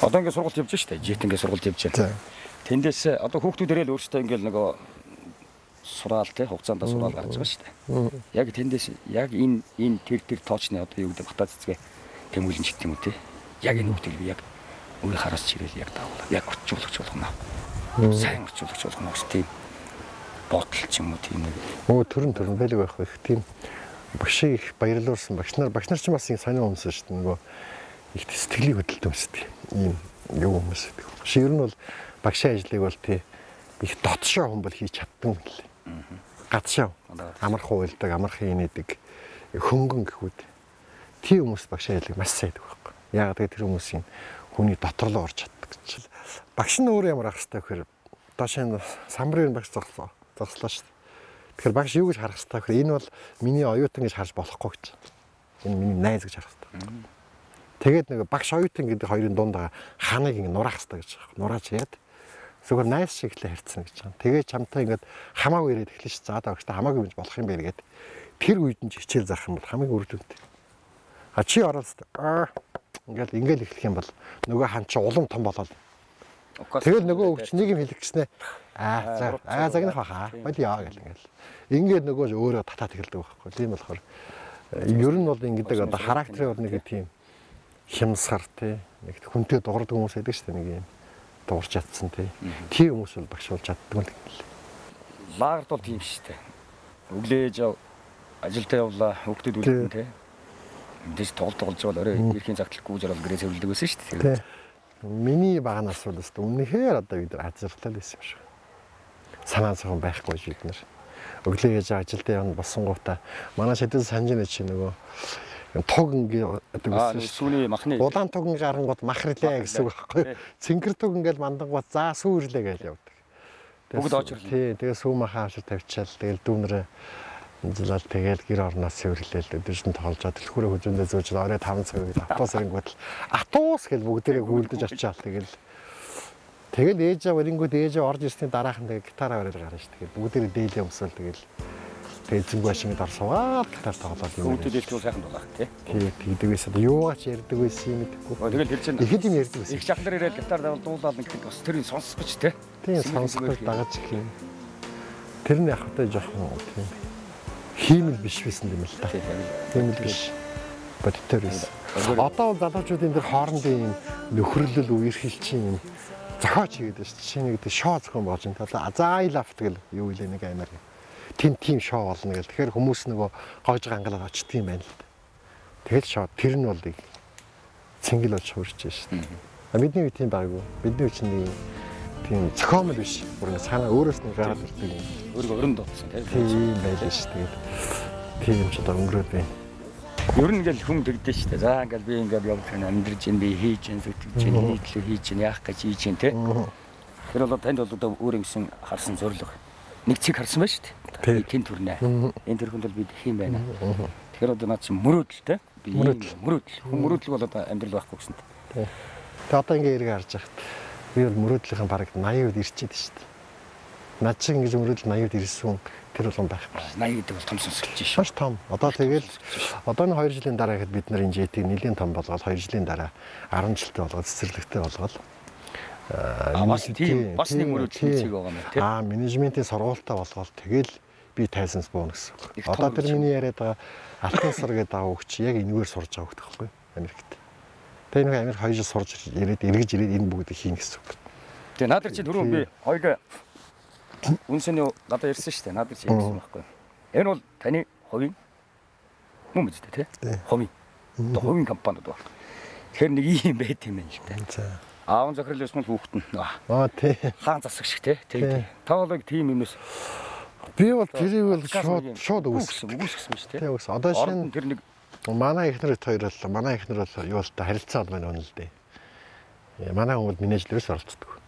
Одоо ингээд сургуульд явж штэ. Жит ингээд сургуульд явж байна. Тэндээс одоо хүүхдүүд ирээл өөрсдөө ингээд нөгөө сураал те хугацаанд сураал гарч байгаа штэ. Яг тэндээс яг энэ тэр тоочны одоо юу гэдэг бата цэцгээ тэмүүлэн ч гэдэг юм уу те. Яг энэ хүүхдийг би яг өөрийн хараас чирэл яг дагуулаа. Яг орчуулагч болгоно. Сайн орчуулагч болгоно гэж тийм бодол ч юм уу тийм нэг. Өө төрөн байлг байх их тийм багшийг их баярлуулсан багш нар ч бас их сонин хүмүүс шүү дээ. Нөгөө их сэтгэлийг хөдөлдөг хүмүүс тийм. Ийм юу хүмүүс гэдэг. Ер нь бол багшийн ажлыг бол тий их дотшоо хүн бол хийж чаддаг юм лээ. Гадшаа амархан уйлдаг, амархан инээдэг, хөнгөн гэхүүд. Тийм хүмүүс багшийн ажлыг маш сайн хийдэг байхгүй. Яагаад гэвэл тэр хүмүүсийн хүний дотор руу орж чаддаг гэж. Багш нь өөрөө ямар ах хэвээр гэхээр одоо шинэ самбарын багш зогслоо шүү дээ. Тэгэхээр багш юу гэж харах хэвээр гэхээр энэ бол миний оюутан гэж харж болохгүй гэж. Энэ миний найз гэж харах хэвээр. Тэгээд нэг багш оюутан гэдэг хоёрын дунд байгаа ханыг ингэ нураах хэвээр гэж байгаа. Нурааж яад. Зүгээр найз шиг л харьцсан гэж байгаа. Тэгээд чамтай ингээд хамаагүй ирээд эхлэн ш. За багштай хамаагүй юм болох юм байна гэд. Тэр үед нь хичээл заах юм бол хамаагүй үр дүнтэй. А чи ороод ингээл эхлэх юм бол нөгөө хан чи улам том болоод. Тэгэл нөгөө өвч нэг юм хэлэх гэснээ аа за аа загнах баха. Болио гэл ингээл. Ингээд нөгөө өөрөө татаад эхэлдэг байхгүй. Тийм болохоор ер нь бол ингэдэг одоо характерын бол нэг тийм хямсгар тий нэг хүнтэй дуурдаг хүмүүс байдаг шүү дээ нэг юм дуурч чадсан тий. Тийм хүмүүс бол багш болж чаддаг юм л. Лагерт бол тийм шүү дээ. Өглөөж ажилдаа явлаа, хүүхдүүд үлдэн тий. Мэдээж тоглож бол орой ирэхийн цагт гүүж орол гэрээ цэвэрлдэг байсан шүү дээ. Миний баганаас бол өстө үнэхээр одоо бид нар азарлал байсан юм шиг. Санаа зовхон байхгүй бид нар. Өглөө яаж ажилдаа явна босонгуудаа манай шидэс санаж байна чи нөгөө туг ингээ гэдэг байсан шүү. Сүүний махны улаан туг ингээ гарангууд мах ирлээ гэсэн үг байхгүй юу? Цэнгэр туг ингээл мандангууд за сүү ирлээ гэж явдаг. Бүгд оочирлоо. Тий, тэгээ сүү махаа авчир тавьчаал тэгэл дүүнэрээ зилал тэгэл гэр орноос цэвэрлээл өдөржин тоглож төлхөрөө хөзөндөө зөөж орой 5 цаг үед автобус ирэнгүүт л атуус гэж бүгдээрээ гүйлдэж очиад тэгэл ээж аав ирэнгүүт ээж аав орж ирсний дараахан тэгээ гитараа бариад гарна шүү. Тэгэл бүгдээрээ дээлээ өмсөөл тэгэл тэгээ эзэнгүй ашиг дар суугаад гитар тоглоод юм. Хүүхдүүд дэлхүү сайхан дуулах тий. Тий, тэгдэг байсан. Юугаач ярьдаг байсан юм мэдэхгүй. Тэгэл тэр чинь ихэд юм ярьдаг байсан. Их чахлаар ирээд гитар дуулаад ингэдэг бас тэрийг сонсох гэж тий. Тийм сонсох гэж дагаж гэх юм. Тэр нь яг хөтэ жоохон тийм хиймэл биш байсан юм л та. Хиймэл биш. Бодитоор байсан. Одоо залуучуудын тэр хоорондын юм нөхөрлөл үерхэлчин юм зохиоч хийгээд байна шүү дээ. Жишээ нь гэдэг шоу зохион болж байна. Одоо Азайлафт гэл юу илээ нэг аймаар. Тийм шоу болно гэл. Тэгэхээр хүмүүс нөгөө гойж гангалаад очдөг юм байна л да. Тэгэл шоу тэр нь бол цэнгэл болж хуурч байна шүү дээ. Бидний үе тийм байгаагүй. Бидний үе чинь нэг тийм зохиомл биш. Бүр ингэ цаанаа өөрөөс нь гараад ирдэг юм. Өөрийгөө өрөнд дутсан тийм байлаа шүү. Тэгээд тийм юм ч одоо өнгөрөөд байна. Ер нь ингээл хүн тэгдэж шүү дээ. За ингээл би ингээл явж байна, амьдарч байна, би хийж байна, зүтгэж байна, нийтлэг хийж байна, яах гэж хийж байна те. Тэр бол танд бол одоо өөр юмсан харсан зорилго. Нэг цэг харсан байна шүү дээ. Би тэн төрнэ. Энэ төрхөнд бол би их юм байна. Тэгэхээр одоо наад чинь мөрөөдөл те. Би мөрөөдөл. Хүн мөрөөдөл бол одоо амьдрал байхгүй гэсэн. Тэгээ одоо ингээ эргээ харж байхад би бол мөрөөдлийнхэн бараг 80% ирчээд шүү дээ. Над шиг ингэж мөрөөдөл 80% ирсэн тэр болгон байхгүй. 80 гэдэг бол том сонсогдож шүү. Маш том. Одоо тэгэл одоо энэ 2 жилийн дараа ихэд бид нар энэ JT-г нэлийн том болгоод 2 жилийн дараа 10 жилтэй болгоод цэцэрлэгтэй болгоод бас тийм бас нэг мөрөөдлийн цэг байгаа юм тийм. Менежментийн сургуультай болгоод тэгэл би тайсанс бууна гэсэн үг. Одоо тэр миний яриад байгаа Алтан сар гэдэг байгаа хүүхд чи яг энэгээр сурж байгаа хүүхд байхгүй Америкт. Тэгээ нэг Америк 2 жил сурж ирээд эргэж ирээд энэ бүгдийг хийн гэсэн үг. Тэгээ наад чи түрүүн би хоёул үнсэний гадаа ирсэн шүү дээ. Наад чи ярьсан байхгүй. Энэ бол таны хувийн мөн биз дээ тий? Хувийн. Одоо хувийн компаниуд байна. Тэгэхээр нэг ийм байт юм байна л дээ. За. Аав захирал байсан бол хүүхэд нь. Аа тий. Хаан засаг шиг тий. Тий. Та бол яг тийм юмнаас би бол тэрийг бол шууд өгсөн шүү дээ. Тий өгсөн. Одоо шинэ тэр нэг манай эхнэр хоёр бол манай эхнэр бол юу л та харилцаа бол маань үнэ л дээ. Манай хүн бол менежлэрээс оролцдог.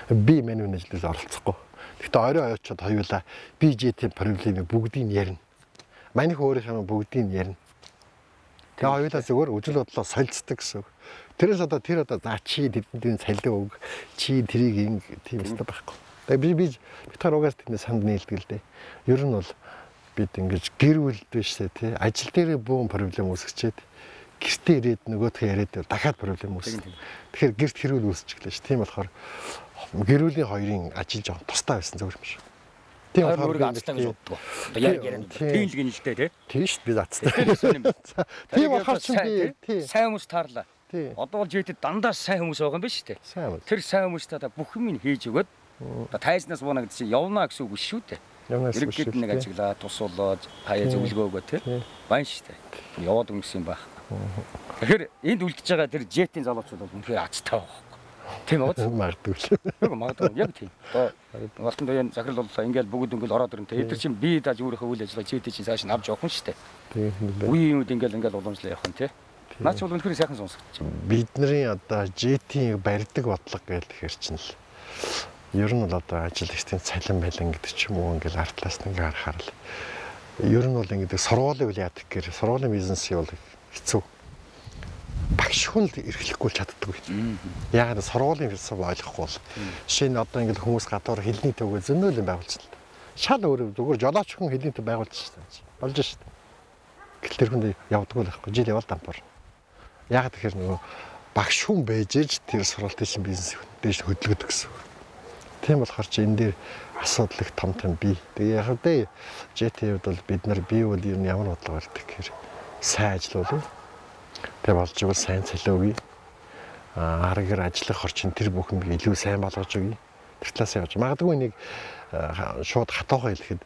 Би менежлэрээс оролцохгүй. Гэхдээ орой очиод хоёулаа би JT проблемыг бүгдийг нь ярина. Манайх өөрийнх нь бүгдийг нь ярина. Тэгээ хоёулаа зүгээр үжил бодлоо солилцдог гэсэн үг. Тэрээс одоо тэр одоо за чи тэдэнд цалин өг, чи тэрийг ингэ тийм өстой байхгүй. Тэгээ би бид хоёр угаас тэндээ санд нийлдэг л дээ. Ер нь бол бид ингэж гэр бүл биш үү тий. Ажил дээрээ бөөн проблем үүсгэчээд гэртээ ирээд нөгөөх яриад дахиад проблем үүснэ. Тэгэхээр гэрт хэрүүл үүсчихлээ ш. Тийм болохоор гэр бүлийн хоёрын ажил жоон тусдаа байсан зөвхөн юм шиг. Тийм болохоор өөрийгөө азтай гэж боддог. Одоо яг яриад тийм л гин л дээ тий. Тийм ш би азтай. Тийм болохоор чи би сайн хүмүүс таарлаа. Одоо бол JT дандаа сайн хүмүүс байгаа юм биш үү? Тэр сайн хүмүүстээ та бүх юм хийж өгөөд одоо тайзнаас бууна гэдэг чинь явна гэсэн үг биш шүү дээ. Иргэд нэг ажиглаа, тус болоод хаяа зөвлөгөө өгөө тий. Баян шүү дээ. Яваад өнгөрсөн юм байх. Тэгэхээр энд үлдэж байгаа тэр JT-ийн залуучууд бол үнэхээр азтай байгаа байхгүй. Тийм үү? Магадгүй л. Яг магадгүй. Яг тийм. Одоо Алтан туяа захирал боллоо. Ингээл бүгд ингээл ороод ирнэ. Эдгээр чинь би дааж өөрийнхөө үйл ажиллагаа JT чинь цааш нь авч явах нь шүү дээ. Тийм лээ. Үеийн үед ингээл уламжлал явах нь тий. Наач бол үнэхээр сайхан сонсогдож байна. Бидний одоо JT-ийг барьдаг бодлого гэж тэгэхээр чинь л ер нь бол одоо ажилчдын цалин байлан гэдэг ч юм уу ингээл ард талаас нь ингээ харахаар л ер нь бол ингээд сургуулийн үйл яадаг гэхээр сургуулийн бизнесийг бол хэцүү. Багш хүн л эрхлэхгүй чаддаггүй. Яагаад вэ? Сургуулийн философи ойлгохгүй бол жишээ нь одоо ингээд хүмүүс гадуур хэлний төвөө зөнөөл юм байгуулж л. Шал өөр зүгээр жолооч хүн хэлний төв байгуулж шээ. Болж шээ. Гэтэл тэр хүнд явдаггүй л байхгүй. Жил явал дампуур. Яагаад тэгэхээр нөгөө багш хүн байж ээж тэр сургуулийн шин бизнес дээш хөдөлгөдөг гэсэн. Тийм болохоор чи энэ дээр асуудал их том том бий. Тэгээ яг үгүй JT-д бол бид нар бий бол ер нь ямар бодлого барьдаг гэхээр сайн ажиллуулна. Тэгээ болж игэл сайн цалин өгье. Аргаар ажиллах орчин тэр бүхэн илүү сайн болгож өгье. Тэр талаас явж. Магадгүй нэг шууд хатуухай хэлэхэд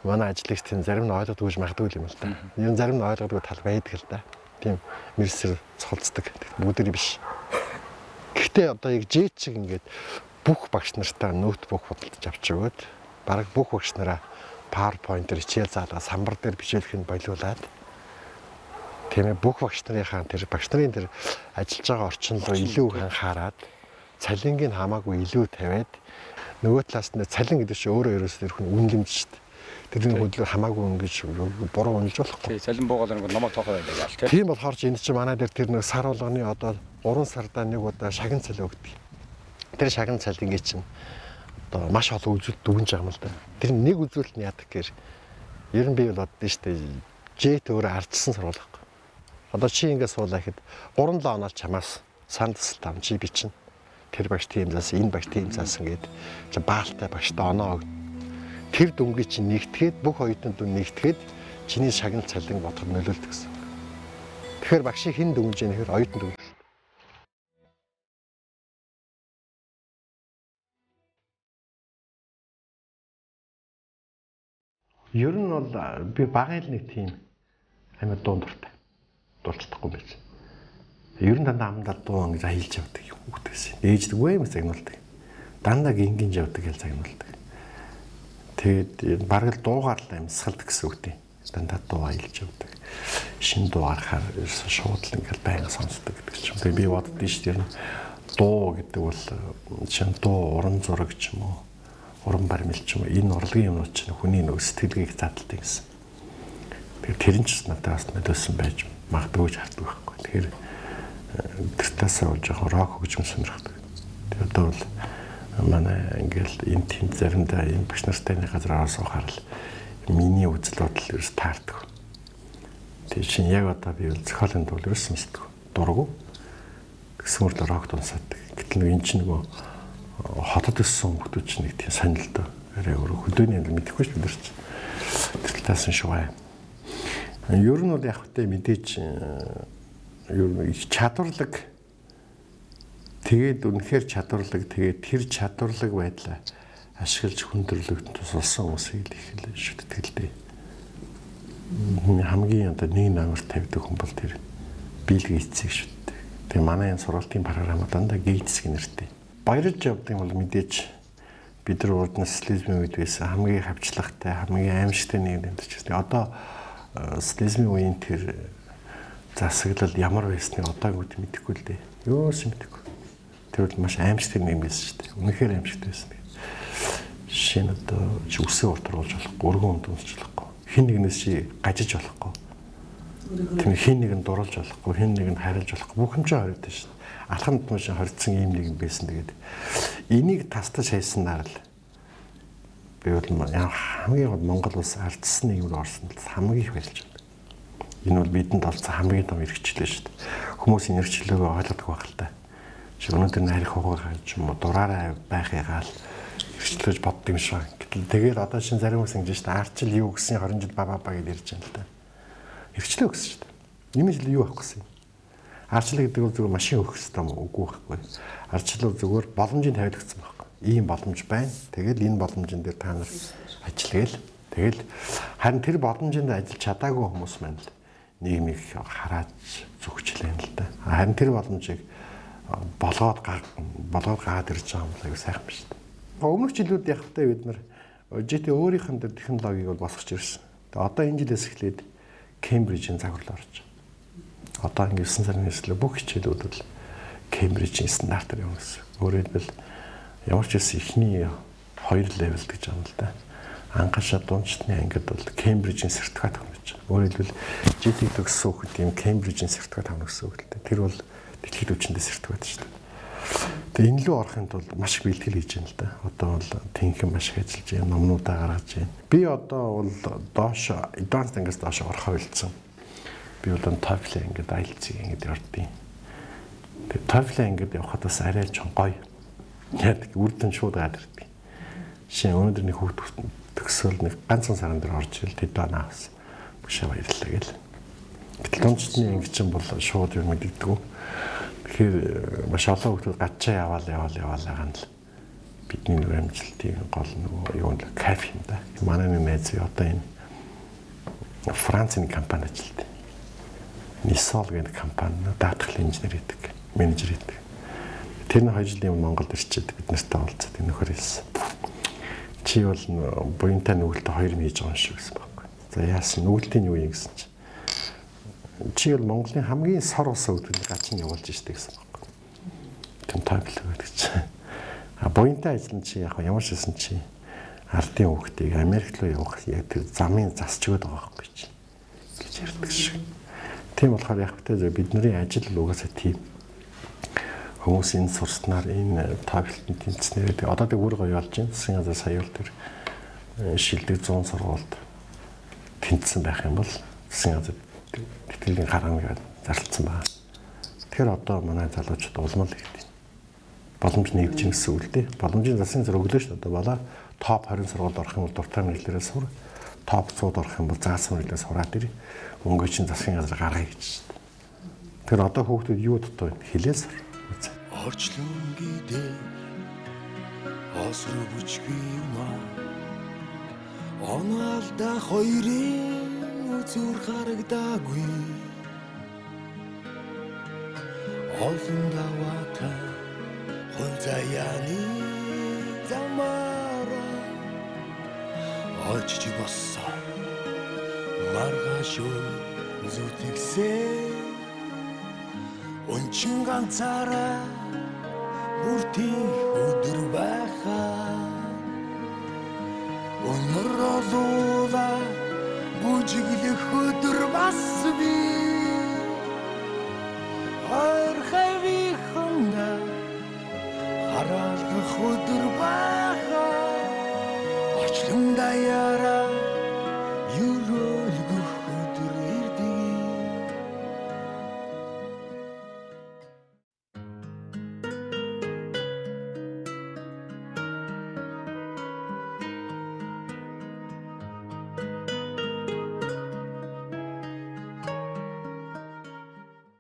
манай ажлагчдын зарим нь ойлгодгүй магадгүй юм л да. Ер нь зарим нь ойлгодгүй тал байдаг л да. Тийм мэрсэр цолцдог. Бүгдээрээ биш. Гэхдээ одоо яг JT шиг ингээд бүх багш нартаа ноутбук худалдаж авч өгөөд бараг бүх багш нараа PowerPoint-ээр хичээл заалгаа самбар дээр бичээлэх нь болиулаад тийм ээ бүх багш нарынхаа тэр багш нарын тэр ажиллаж байгаа орчин руу илүү их анхаарад цалингийг хамаагүй илүү тавиад нөгөө талаас нь цалин гэдэг чинь өөрөө ерөөсөө тэр хүн үнэлэмж шүү дээ. Тэрний хөдлөө хамаагүй ингэж буруу үнэлж болохгүй. Цалин буугаал нэг номоо тоохоо байдаг л тийм. Тийм болохоор ч энэ чинь манай дээр тэр нэг сар болгоны одоо 3 сардаа нэг удаа шагн цалин өгдөг. Тэр шагн цалингийн чинь одоо маш олон үзүүлэлт дүгнж байгаа юм л да. Тэр нэг үзүүлэлт нь яадаг гэхээр ер нь би бол боддоо шүү дээ. JT өөрөө ардчсан сургууль байхгүй. Одоо чи ингэ суулаа гэхэд 3-7 оноо чамаас санд тасалт ам чи бичнэ. Тэр багш тийм заасан, энэ багш тийм заасан гээд чи баалтай багштай оноо өгнө. Тэр дүнгийг чи нэгтгээд бүх оюутнууд нэгтгээд чиний шагнал цалин бодоход нөлөөлдөг гэсэн. Тэгэхээр багшийг хэн дүнж яах вэ? Оюутан дүнж. Ер нь бол би багын л нэг тийм амар дуун дуртай. Дуулчихдаггүй байж. Ер нь дандаа амдаа дуу ингэж аялж явдаг юм хүүхдээс. Ээж үгүй юм загнуулдаг. Дандаа гингинж явдаг гэж загнуулдаг. Тэгээд бараг л дуугаар л амьсгалдаг гэсэн үг тийм. Дандаа дуу аялж явдаг. Шин дуу гарахаар ерөөсөн шууд л ингээл байнга сонсдог гэдэг ч юм. Тэгээд би боддоо шүү дээ. Ер нь дуу гэдэг бол шин дуу уран зураг ч юм уу, уран баримл ч юм уу энэ урлагийн юмнууд чинь хүний нөгөө сэтгэлгээг задалдаг гэсэн. Тэгэхээр тэр нь ч надад бас нөлөөсөн байж магадгүй ч харддаг байхгүй. Тэгэхээр тэр талаасаа бол жоохон рок хөгжим сонирхдаг. Тэгээд одоо бол манай ингээл энэ тэнд заримдаа энэ багш нартай нэг газар ороо суухаар л миний үзэл бодол ерөөс таардаг. Тэгээд чинь яг одоо би бол зохиолын дуу ерөөс сонсдог. Дургу. Тэгсэн мөрлө рок дунсаадаг. Гэтэл нэг энэ чинь нөгөө хотод өссөн хүмүүс чинь нэг тийм сонирхолтой. Арай өөр хөдөөний юм мэдэхгүй ч бид нар чинь. Тэр талаас нь шугай. Ер нь бол яг хөтэ мэдээж ер нь их чадварлаг. Тэгээд үнэхээр чадварлаг, тэгээд тэр чадварлаг байдлаа ашиглаж хүндрэлэгт тусалсан хүмүүсийг л их л шүтдэг л дээ. Хамгийн одоо нэг номер тавьдаг хүн бол тэр Билл Гейтсийг шүтдэг. Тэгээ манай энэ сургалтын програм дандаа Гейтс гэх нэртэй. Баярлж явдаг юм бол мэдээж бид нар урд нь социализмын үед байсан хамгийн хавчлагтай, хамгийн аимшигтай нийгэм амьдарч байсан. Одоо социализмын үеийн тэр засаглал ямар байсныг одоогийн үед мэдэхгүй л дээ. Юус мэдэхгүй. Тэр бол маш аимшигтай нийгэм байсан шүү дээ. Үнэхээр аимшигтай байсан. Жишээ нь одоо чи үсээ урт оруулж болохгүй, өргөн өмд өмсөж болохгүй. Хин нэгнээс чи гажиж болохгүй. Тэр хин нэгэнд дурлж болохгүй, хин нэгэнд харилж болохгүй. Бүх юм чи хориотой шүү дээ. Алхам тутмын шиг хоригдсан ийм нэгэн байсан. Тэгээд энийг тастаж хайснаар л би бол хамгийн гол Монгол улс алдсан нийгэмд орсон л хамгийн их баярлж байна. Энэ бол бидэнд олцсон хамгийн том эрхчлээ шүү дээ. Хүмүүс энэ эрхчлөөгөө ойлгодог байх л та. Чи өнөөдөр нарих хугаагаа ч юм уу дураараа байхыгаа л эрхчлөөж боддог юм шиг. Гэтэл тэгээд одоо шин зарим хүмүүс ингэж шүү дээ. Арчил юу гэсэн 20 жил ба ба ба гэж ярьж байна л та. Эрхчлөө гэсэн шүү дээ. Энэ жил юу авах гэсэн юм? Арчлал гэдэг бол зүгээр машин өгөх хэрэгтэй юм уу? Үгүй байхгүй. Арчлал зүгээр боломжийг тавиулагдсан байхгүй. Ийм боломж байна. Тэгэл энэ боломжин дээр та нар ажиллагээл. Тэгэл харин тэр боломжинд ажиллаж чадаагүй хүмүүс маань л нийгмийг харааж зүгчлээ л да. Харин тэр боломжийг болгоод гаад ирж байгаа юм бол аюу сайхан биш үү? Өмнөх жилүүд яг хөтэ бид нар GT өөрийнх нь тэр технологиг бол босгож ирсэн. Тэгээ одоо энэ жилээс эхлээд Кембрижийн загвар орж байгаа. Одоо ингэ 9 сарын нэслээ бүх хичээлүүд бол Кембрижийн стандартаар явна гэсэн. Өөрөөр хэлбэл ямар ч байсан эхний 2 левел гэж байна л да. Анхаашаа дундчны ангид бол Кембрижийн сертификат авах гэж. Өөрөөр хэлбэл GT төгссөн хүүхэд ийм Кембрижийн сертификат авах гэсэн үг л дээ. Тэр бол дэлхийд өвчнөд сертификат шүү дээ. Тэгээ энэ лүү орохын тулд маш их бэлтгэл хийж байна л да. Одоо бол тэнхэн маш их ажиллаж байна, номнуудаа гаргаж байна. Би одоо бол доош advanced ангиас доош орохоо бэлдсэн. Би бол TOEFL ангид IELTS ангид явдیں۔ Тэгээ TOEFL ангид явхад бас арай ч гоё. Яг үрдэн шууд гаад ирдэг. Жишээ өнөөдөр нэг хүүхд төгсөөл нэг ганцхан саран дээр орж ирэл тэд байна бас. Бүшээ баярлалаа гэл. Гэтэл дундчны анги чинь бол шууд юм мэддэггүй. Тэгэхээр маш олон хүүхдүүд гачаа яваал байгаа нь л бидний нөгөө амжилтын гол нөгөө юу нь кайф юм да. Манай нэг найз одоо энэ Францын компани ажилтдаг. Nisol гэдэг компани даатгалын инженер гэдэг, менежер гэдэг. Тэр нь 2 жилийн өмнө Монголд ирчээд бид нартай уулзаад энэ нөхөр хэлсэн. Чи бол буянтай нүгэлтэй хоёр юм хийж байгаа юм шиг гэсэн байхгүй. За яасан нүгэлтийн юу юм гэсэн чи. Чи бол Монголын хамгийн сор улсын хүмүүсийг гачин явуулж штэ гэсэн байхгүй. Тэр TOEFL гэдэг чи. А буянтай ажил нь чи яг ямар ч байсан чи ардын хүүхдийг Америк руу явах яг тэр замын засч өгöd байгаа байхгүй чи гэж ярьдаг шиг. Тийм болохоор яг хөтэ бидний ажил л угаасаа тийм. Хүмүүс энэ сурснаар энэ TOEFL-д тэнцснээр одоо тэг бүр гоё болж байна. Засгийн газар сая бол тэр шилдэг 100 сургуульд тэнцсэн байх юм бол засгийн газар тэтгэлийн гаргана гэж зарлцсан байна. Тэгэхээр одоо манай залуучууд улмал ихтэй. Боломж нэгдэж гин гэсэн үг л дээ. Боломжийн засгийн газар өглөө шүү дээ. Одоо балаа топ 20 сургуульд орох юм бол дуртай мэргэжлээрээ сур. Топ 100-д орох юм бол заасан мэргэжлээр сураад ир. Мөнгө чинь засгийн газар гаргая гэж шүү дээ. Тэгэхээр одоо хүүхдүүд юу дутуу вэ? Хилээ сур. Орчлон гидэр осруу бүчгүй юм аа. Оноолда хоёрын үзүр харагдаагүй. Олон даваатай хувь заяаны замаараа очиж боссон маргааш зүтгэсэн өнчин ганцаараа бүртийн өдөр байхаа өнөр олуула бүжиглэх өдөр бас би.